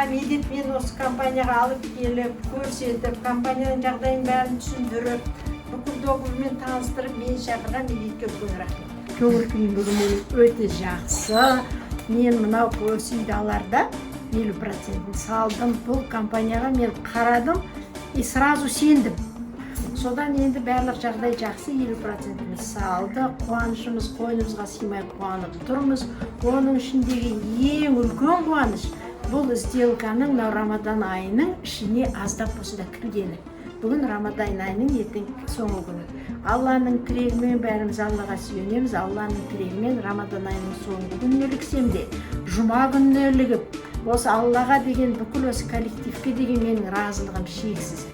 Медет мен осы компанияға алып келіп, көрсетіп, компанияның жағдайын бәрін түсіндіріп, бүкіл договормен таныстырып, мені шақырған Медетке үлкен рахмет. Көңіл күйім бүгін менің өте жақсы. Мен мынау осы үйді аларда 50%-ін салдым. Бұл компанияға мен қарадым и сразу сендім. Содан енді барлық жағдай жақсы, 50%-іміз салды. Қуанышымыз қойнымызға сыймай қуанып тұрмыз. Оның ішіндегі ең үлкен қуаныш — бұл сделканың мынау Рамадан айының ішіне аздап болса да кіргені. Бүгін Рамадан айының ертең соңғы күні. Алланың тілегімен, бәріміз Аллаға сүйенеміз, Алланың тілегімен Рамадан айының соңғы күніне іліксем де, жұма күніне ілігіп, осы Аллаға деген, бүкіл осы коллективке деген менің разылығым шексіз.